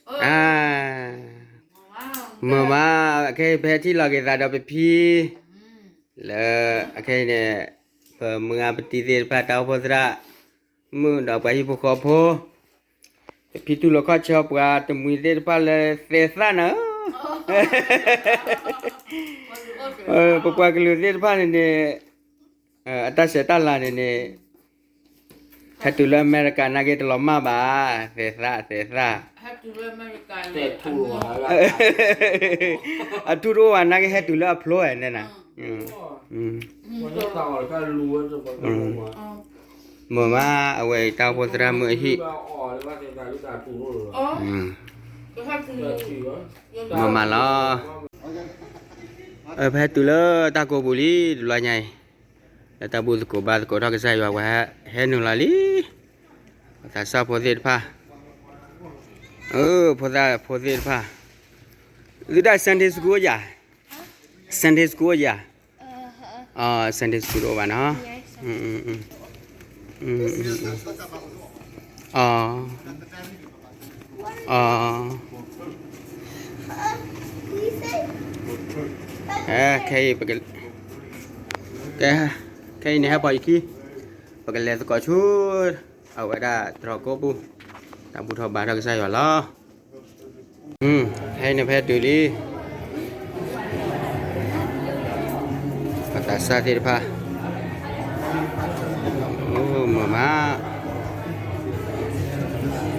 အါ, မ့ၢ်မး, အခဲအံၤ ပဟဲထံၣ်လီၤက့ၤသးဒီးပဖံ, လၢအခဲအံၤန့ၣ် ပမုၢ်ဂၤပတံၤသ့ၣ်တဖၣ် တၢ်အိၣ်ဖှိၣ်သရၣ်မုၣ်ဒီးပှၤဟံၣ်ဖိဃီဖိ, ပဖံတူၢ်လိာ်ခီၣ်ဆၢပှၤတမှံၤသ့ၣ်တဖၣ်လၢသဲးသၣ်နၤဧၢ, ပပှၤကလုာ်သ့ၣ်တဖၣ်န့ၣ်န့ၣ် အတၢ်ဆဲးတၢ်လၤန့ၣ်န့ၣ် ဟဲတုၤလၢအမဲရကၤနာ်က့တလီၤမၢ်ဘၣ်, သဲးသၣ် သဲးသၣ်, အထူၣ်တအိၣ်ဘၣ်နာ်က့ဟဲတုၤလၢအဖျိဝဲန့ၣ်နၤ, မ့ၢ်မး အဝဲအံၤတၢ်အိၣ်ဖှိၣ်သရၣ်မုၣ်အဟံၣ်, မ့ၢ်မးလီၤ, ပဟဲတုၤလၢတၢ်ကိးပူၤလံ တဘျီညါအံၤ, လၢတၢ်ဘူၣ်သကိးဘါသကိးထီၣ်ကစၢ်ယွၤ ပှၤဟဲနုာ်လီၤလံ, ပသးစၢ်ဖိသ့ၣ်တဖၣ်, ဖိသၣ်ဖိသ့ၣ်တဖၣ်, သုတၢ် Sunday school ယၤ, Sunday school ယၤ, Sunday school တအိၣ်ဘၣ်နီၤ, ခဲအံၤ ခဲအံၤန့ၣ် ဟဲပိာ်ယခံ, ပကလဲၤသကိးဆူ အဝဲဒၣ်တြီၤကိးပူၤ, တၢ်ဘူၣ်ထီၣ်ဘါထီၣ်ကစၢ်ယွၤလီၤ, ခဲအံၤန့ၣ် ပဟဲတုၤလံ, ပသးစၢ်သ့ၣ်တဖၣ်, မ့ၢ်မး,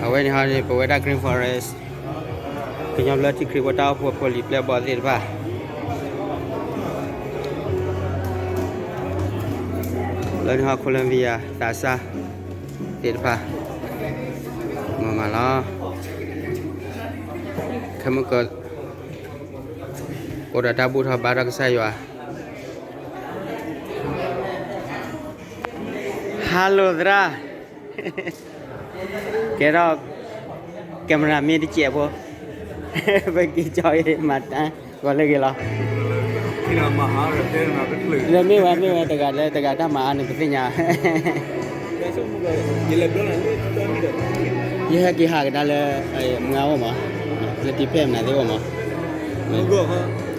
အဝဲန့ၣ်ဟီန့ၣ် ပဝဲဒၣ် Green Forest ကညီဘျၢထံခရံာ်ဖိတၢ်အိၣ်ဖှိၣ်ဖိလံၤပျဲၢ်ဘီၣ်သ့ၣ်တဖၣ်, လၢန့ၣ်ဟီ Columbia သးစၢ်သ့ၣ်တဖၣ်, မ့ၢ်မးလီၤ, ခဲမုၢ်က အိၣ်ဒီးတၢ်ဘူၣ်ထီၣ်ဘါထီၣ်ကစၢ်ယွၤ, Hello သရၣ်, ကဲထီၣ် camera man တစဲးဖိ, ပက့ၤကၠီမၤတၢ် ဂီၤလၢဂ့ၤလီၤ, လၢမ့ၢ်ဝဲ မ့ၢ်ဝဲတဂၤလၢတဂၤတၢ်မၤအါန့ၣ် ပသ့ၣ်ညါ, ယဟဲက့ၤဟးကဒါလၢ မုၢ်ဂၤအိၣ်မး, လၢတံၤဖဲမနုၤသ့ၣ်အိၣ်မး,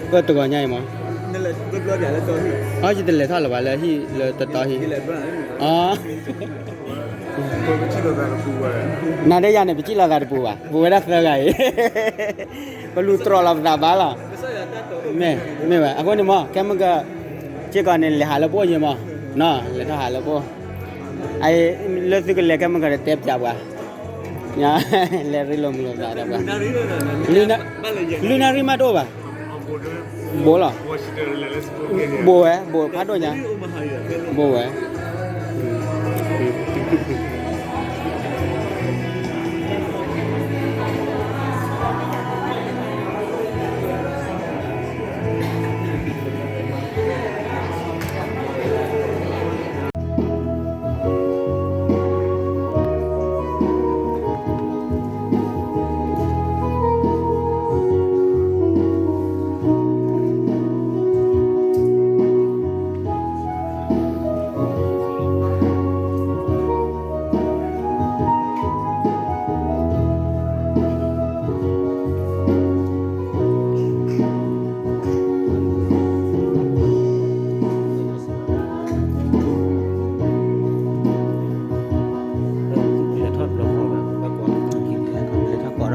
အၢ တဂီၤညါအံၤမး, အီ ယတလဲၤထီၣ်လၢၤဘၣ်လၢဟံၣ်လၢတတီဟံၣ်, အ နၤဒီးယၤန့ၣ် ပစံၣ်လီၤသးတပူၤဘၣ်, ပဝဲဒၣ်သၢဂၤအံၤ, ပလူၤတြီၤလီၤပသးဘၣ်လီၤ, မ့ၢ်, မ့ၢ်ဝဲ အဃိန့ၣ်မး ခဲမုၢ်က စ့ၢ်ကီးန့ၣ် လဲၤဟးလၢပအိၣ်ယဲမး, နီၢ် လဲၤထီၣ်ဟးလၢပအိၣ်, လၢသုကလဲၤခဲမုၢ်ကဒီးတဲပၠးပှၤ, လဲၤရ့လိာ်မုာ်လိာ်သးဒီးပှၤ, လွံၢ်နၣ်ရံၣ်မးတအိၣ်ဘၣ်, ဘိးလီၤ, ဘိးဝဲ ဘိးဖးဒိၣ်ညါ, ဘိးဝဲ လဲၤထီၣ်တဘျီဃီဘၣ်, လဲၤထီၣ်ကိးထီၣ်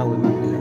ဝံၤမး